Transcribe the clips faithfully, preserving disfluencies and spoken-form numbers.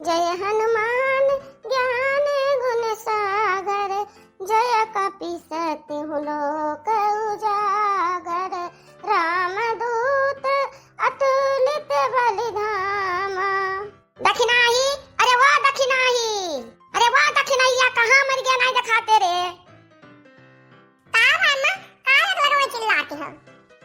जय हनुमान ज्ञान गुण सागर, जय कपि सति हूँ लोक उजागर, राम दूत अतुलित बलि धामा। दखिनाही, अरे वो दखिनाही, अरे वो दखिनैया, कहाँ मरि गया, नाहीं देखाते रे? का बा अम्मा, काहे लगवा चिल्लाती हो?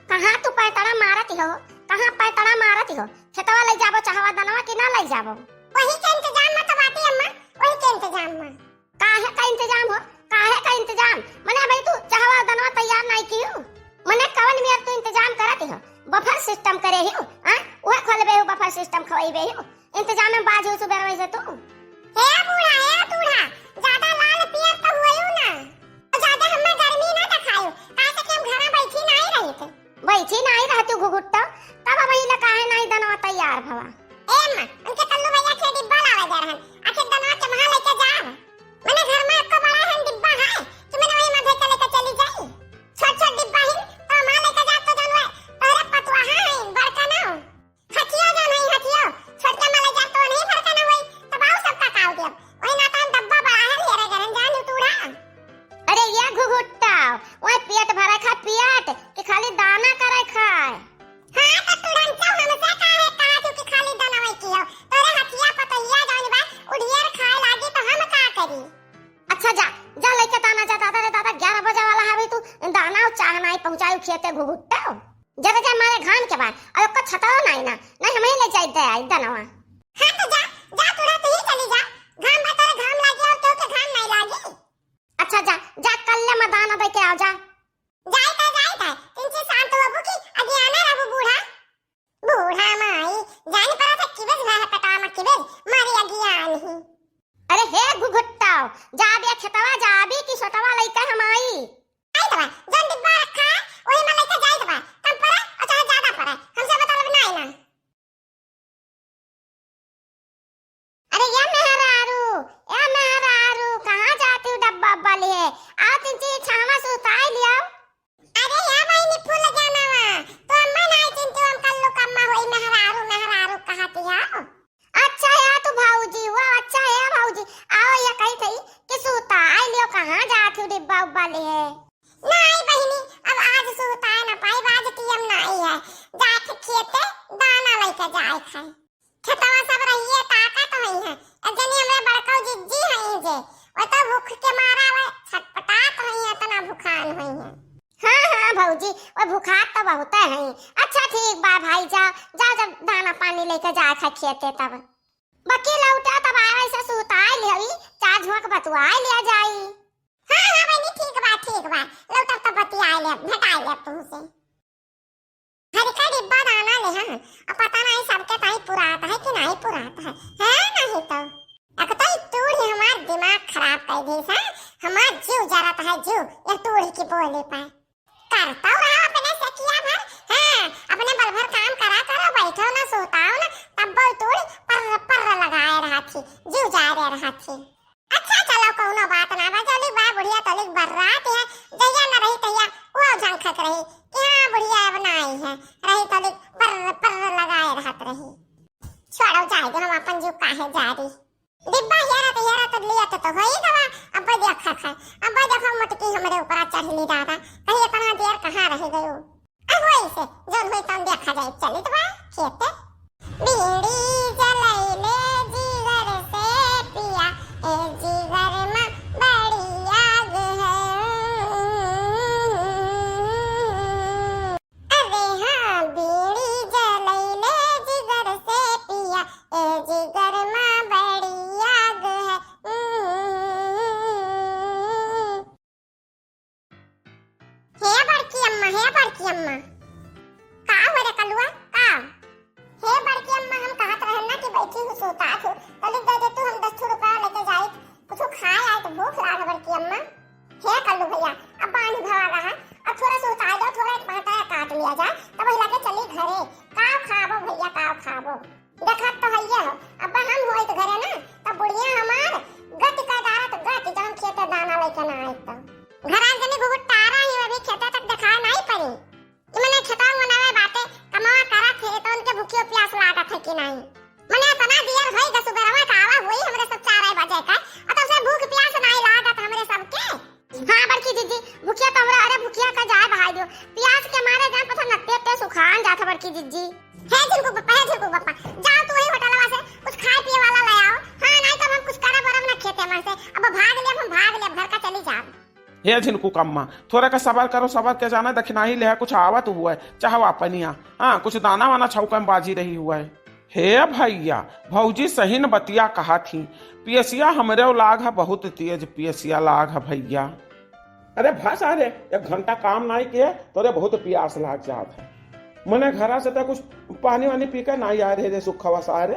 कहाँ तू पैतड़ा मारती हो, कहाँ पैतड़ा मारती हो? खेतवा लइ जाबो चहवा दनवा कि ना लइ जाबो? वही के इंतजाम में तो बाटी अम्मा, वही के इंतजाम में। काहे का इंतजाम हो, काहे का इंतजाम? मने अबही तू चहवा दनवा तैयार नाहीं किहू? मने कवन मेर तू इंतजाम करती हो? Buffer system करे हिउ, हाँ? उहे खोलबे हिउ, buffer system खवइबे हिउ। इंतजाम में बाझ हू सुबेरवइ से तू। हे बूढ़ा, हे बूढ़ा, ज्यादा लाल पियर तो हुइउ ना। ज्यादा हमें गर्मी ना देखाइउ, काहे से कि हम घरा बैठी नाहीं रहित। बैठी नाहीं रहतिउ घुघुट्टा, तब अबही ले काहे नाहीं दनवा तैयार भवा? ए अम्मा, उनके कल्लू भइया के डिब्बा लावे गए रहन, आखिर दनवा के वहाँ लेके जाब। मने घर में आपका बड़ा है डिब्बा है कि मने वही में धइके लेके चली जाई? छोट छोट डिब्बा ही तो वहाँ लेके जाब तो जानवे तोहरे पतुआ है, बड़का ना। हथिया जान है, हथिया। छोटका माला जान तो नहीं भड़का ना होई, तब आओ सबका काव दियब। वही ना तो हम डब्बा बड़ा है, हेरे गरन जान उतूड़ा। अरे ये घुघुट्टा, वही पेट भरे खाए पेट, कि खाली दाना करे खाए? हाँ, तो तुरंत हमसे काहे कहा तू कि खाली दाना वही की हो? तोरे हथिया पतहिया जान बा, उधियर खाए लागी तो हम का करी? अच्छा जा, जा लइके दाना जा, दादा रे दादा, ग्यारह बजे वाला हवे तू, दाना और चाह नाहीं पहुँचाई खेते घुघुट्टा। जब जा मारे घाम के बाद, और ओकर छतवा नाहीं ना, नाहीं हमही ले जाई दे आई दनवा। हाँ तो जा, जा तू रह, तू ही चली जा। घाम बा तोरे घाम लागी और केहू के घाम नाहीं लागी। अच्छा जा, जा कल्ले में दाना दइके आओ जा। जाई ता, जाई ता, तिनची शांत होबू की अगियाना रहबू बूढ़ा। बूढ़ा माई, जान पड़ा था किबेज ना है पेटवा में किबेज, मारी अगियान ही। अरे हे घुघुट्टाओ, जाबे खेतवा जाबी कि सोटवा लइके हम आई? जाइत बा, जौन डिब्बा रखा है, वही में लइके जाइत बा। कम पड़े और चाहे ज्यादा पड़े, हमसे मतलब नाहीं ना। अरे या मेहरारू, या मेहरारू, कहाँ जाती हूँ डब्बा उब्बा लिए? आओ तिनची छावा सुताई लियाओ। अरे या बहिनी फूल ज्ञानवा, तो अम्मा नाहीं चिंतु हम कल्लू कम्मा होई मेहरारू, मेहरारू कहती हो। अच्छा या तू भौजी, वो अच्छा या भौजी, आओ या कही थई कि सुताई लियो, कहाँ जात हूँ डिब्बा उब्बा लिए? नाहीं बहिनी, अब आज सुताए ना पाई, आज टीएम नाहीं है, जाए के खेते दाना लइके जाए खाए। खेतवा सब रहिए ताकत होई है, अब जनी हमरे बड़कऊ जिज्जी हई जे, वो तो भूख के मारा वे छटपटात होई है, इतना भुखान होई है। हाँ, हाँ भौजी, वो भुखात तो बहुते हैं। अच्छा ठीक बा भाई, जाओ, जाओ जब दाना पानी लइके जाए खाए खेते तब। बाकी लौटा तब आवे से सुताए लिहवी, चार झोंक बतुआए लिया जाई। हाँ, हाँ बहिनी, ठीक बा, ठीक बा, लौटा तब बतियाए ले, भेटाए ले तुमसे। हरिका डिब्बा दाना ले, हाँ, अब पता नाहीं सबके ताई पुरात है कि नाहीं पुरात है, है नाहीं तो। एक तो ई तूड़ी हमार दिमाग खराब कर दी है, हमार जीव जरत है, जीव, यह तूड़ी की बोली पाए। करतौ रहा अपने से किया भर, हाँ, अपने बल भर काम करा करो, बैठो ना, सोताओ ना, तब बोल तोड़ी पर्र पर्र लगाए रहा थी, जीव जा रे रहा थी। अच्छा चलो, कौनो बात ना बा, चली बा बुढ़िया तलिक बर्रात है, जहिया न रही तहिया वो झंखत रही कि हाँ बुढ़िया अब ना आई है, रही तलिक पर्र पर्र लगाए रहत रही। छोड़ो जाए दो, हम अपन जीव काहे जा रही। डिब्बा हेरत हेरत लियत तो होई गवा। अब्बे देखा खाए, अब्बे देखा मोटकी हमरे ऊपर चढ़ली दादा, कहीं इतना देर कहाँ रह गयो। अब वही से जौन होई तौन देखा जाए, चलित बा खेते। बीड़ी जलैले जिगर से पिया, ए जिगर में बड़ी आग है। अरे हाँ, बीड़ी जलैले जिगर से पिया, ए जिगर मा बड़ी आग है। हे बड़की अम्मा, हे बड़की अम्मा, का हो रे कलुआ, का? हे बड़की अम्मा, हम कहत रहे हे झिनकू कम्मा, थोड़ा का सबर करो, सबर के जाना दखिनाही लेहा कुछ आवत हुआ है, चहवा पनिया, हाँ, कुछ दाना वाना छौका में बाजी रही हुआ है। हे भइया, भौजी सही न बतिया कहा थी, पियसिया हमरे लाग है बहुत तेज, पियसिया लाग है भइया। अरे भा सारे, एक घंटा काम नाई किए, तोरे बहुत पियास लाग जात है। मने घरा से तो कुछ पानी वानी पी के नाई आए रहे रे सुखवा सारे।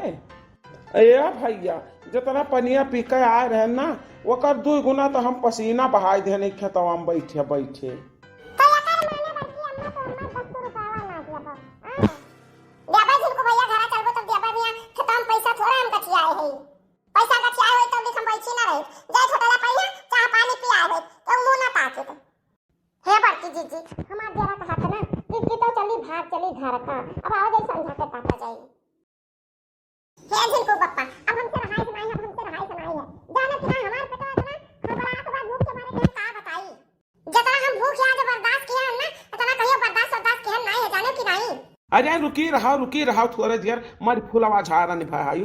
ए भइया, जितना पनिया पी के आए रहे ना, ओकर दुई गुना तो हम पसीना बहाई देने खेतवा में बैठे बैठे। तो एकर माने बड़की अम्मा तो हमार दस रुपया ना दिया बा। हाँ। देबे झिनकू भइया घरा चलबो तब देबे मियाँ, खेतवा में पैसा थोड़ा हम गछियाए है। पैसा गछियाए होई तब लिख हम बैठी ना रही। जाए होटल पर यहाँ चाह पानी पियाए होई, तो मुँह ना ताके तो। हे बड़की जीजी, हमार जरा कहत ना, जीजी तो चली भाग चली घर का। अब आओ जाई संझा के ताका जाई। हे झिनकू पप्पा, अब हमसे रहाई से नाई है, अब हमसे रहाई से नाई है। जाने कि ना हमार पेटवा इतना हड़बड़ात बा भूख के मारे कि हम का बताई। जितना हम भूख यहाँ के बर्दाश्त किए हैं ना, इतना कहियो बर्दाश्त बर्दाश्त किए हम नाई है, जाने कि नाई। अरे रुकी रहा, रुकी रहा, थोड़े देर मर फुलवा झारन भाई।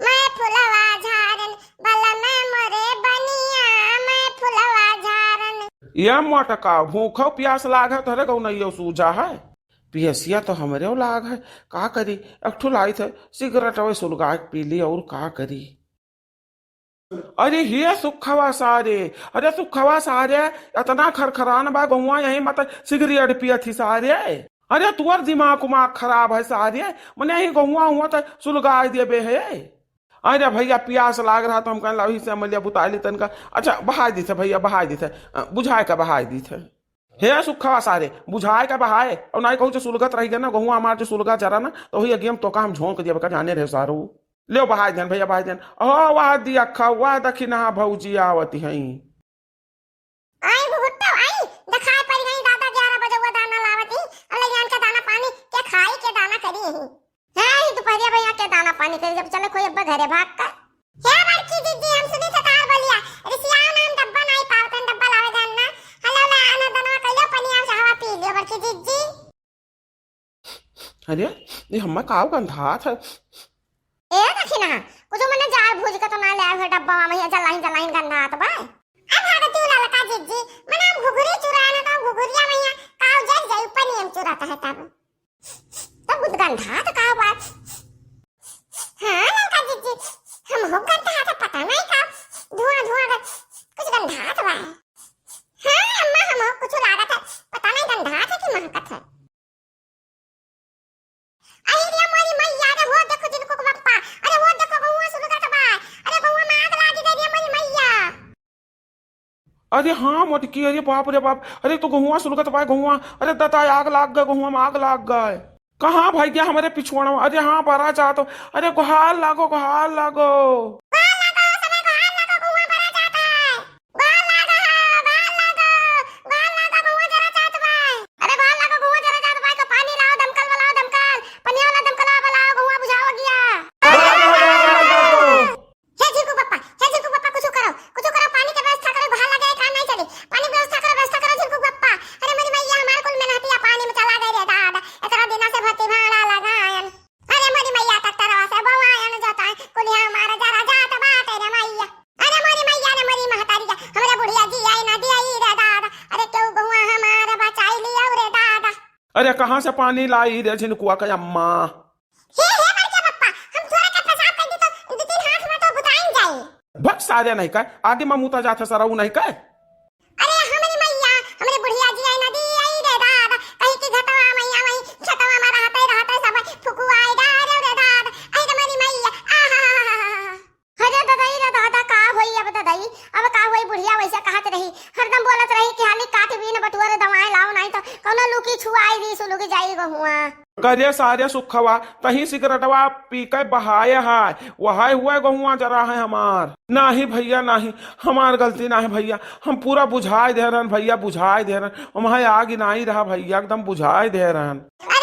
मैं फुलवा झारन, बलम मोरे बनिया, मैं फुलवा झारन। ये मोटका, भूखो प्यास लाग है, तोहरे गौ नहीं सूझा है। पियसिया तो हमरे लाग है, का करी? एक ठो लाई थे सिगरेट अवे सुलगा के पी ली, और का करी? अरे हे सुखवा सारे, अरे सुखवा सारे, इतना खरखरान बा गहुआ, यही मत सिगरेट पियत ही सारे। अरे तुअर दिमाग उमाग खराब है सारे, मने यही गहुआ हुआ तो सुलगाए देबे है। अरे भइया पियास लाग रहा तो हम कहन लाओ ही से अमलिया बुताई ली तनका। अच्छा बहाई दी थे भइया, बहाई दी थे, अ, बुझाए का बहाई दी थे। हे सुखवा सारे, बुझाए का बहाए, और नाई कहूँ से सुलगत रह गया ना गहुआ हमार जो सुलगा जरा ना, तो वही अगियम तो का हम झोंक दिया बका जाने रहे सारू। लेव बहाई देन भइया, बहाई देन। ओ वाह दिया खा, वाह दखिनहा भौजी आवत हई। आई भुगुट्टा आई, देखाए पड़ गई दादा, ग्यारह बजे हुआ दाना लावत ही, अब ले जान के दाना पानी के खाई के दाना करी ही। है ही दोपहरिया भइया के दाना पानी करी, जब चले कोई अब्बा घरे भाग का। हे बड़की जीजी, हम सुनी थे तार बोलिया, रिसियाओ ना हम डब्बा नाई पावतन, डब्बा लावे जान ना। हलो ला आना दनवा कइलो पनिया चाहवा पी लियो बड़की जीजी। अरे, ये हम्मा काव गंधात है। ए दखिनहा, कुछ मने जाए भूज के तो ना ले आए हो डब्बा में, ये जलाइन जलाइन गंधात बा। अब हाथ तू ललका जीजी, मने हम घुघुरी चुराए ना तो घुघुरिया में यहाँ काव जल जाई, ऊपर नियम चुराता है तब। तब कुछ गंधात काव बा। हाँ ललका जीजी, हम हो गंधात है, पता नहीं का धुआं धुआं का कुछ गंधात बा। हाँ अम्मा, हम हो कुछ लागत है, पता नहीं गंधात है कि महकत है। अरे रे मोरी मैया, अरे हो देखो जिनको को बप्पा, अरे हो देखो गहुआ सुलगत बा, अरे गहुआ में आग लागी गई रे मोरी मैया। अरे हाँ मोटकी, अरे बाप रे बाप, अरे तो गहुआ सुलगत बा गहुआ, अरे दता आग लाग गए, गहुआ में आग लाग गए। कहाँ भाई गया हमारे पिछुआड़ा? अरे हाँ बरा जात हो, अरे गोहार लागो, गोहार लागो। गोहार लागो, समय गोहार लागो, गहुआ बरा जात है। गोहार लागो, गोहार लागो, गोहार लागो, गहुआ जरा जात बा। अरे गोहार लागो, गहुआ जरा जात बा, तो पानी लाओ, दमकल वाला, दमकल, पनिया वाला दमकल वाला, गहुआ बुझाओ गया। हे झिंकू पप्पा, हे झिंकू पप्पा, कुछ करो, कुछ करो, पानी के व्यवस्था करो, गोहार लगे, काम नहीं चली, पानी के व्यवस्था करो, व्यवस्था करो झिंकू पप्पा। अरे मोरी मैया, हमार कुल मेहनतिया पानी में चला गई रे दादा, इतना दिना से भट्टी भाड़ा लगायन। अरे मोरी मैया, ट्रैक्टरवा से बोआयन जोतायन, कुलिया हमार जरा जात बाटे रे मैया। अरे मोरी मैया रे मोरी महतारिया, हमरे बुढ़िया जी आई ना दिया ई रे दादा, अरे केहू गहुआ हमार बचाई लियो रे दादा। अरे कहाँ से पानी लाई रे झिनकुआ के अम्मा? हे, हे बड़के पप्पा, हम थोड़ा के पेशाब कर दी तो दो तीन हाथ में तो बुताइन जाई। भक सारे नहीं का, आगे में मुता जात है सरऊ नहीं का। अरे हमरी मैया, हमरे बुढ़िया जी आई नदी आई रे दादा, कहीं की घटवा मैया वही छतवा में रहते रहते सब फुकुआई डारे रे दादा, आई रे मोरी मैया, आहा। अरे ददाई रे दादा, का होई अब ददाई, अब का होई? बुढ़िया वैसे कहत रही, हरदम बोलत रही कि हाली काट बीन बटुआ रे दवाएं लाओ, नहीं तो कौनो लुकी छुआई दी सुलुक जाई गहुआ। करे सारे सुखवा, तही सिगरेटवा पी के बहाए है, वहाए हुए गहुआ जरा है हमार। नाही भैया नाही, हमार गलती नाही भैया, हम पूरा बुझाए दे रहन भैया, बुझाए दे रहन, हम है आग नाही रहा भैया, एकदम बुझाए दे रहन। अरे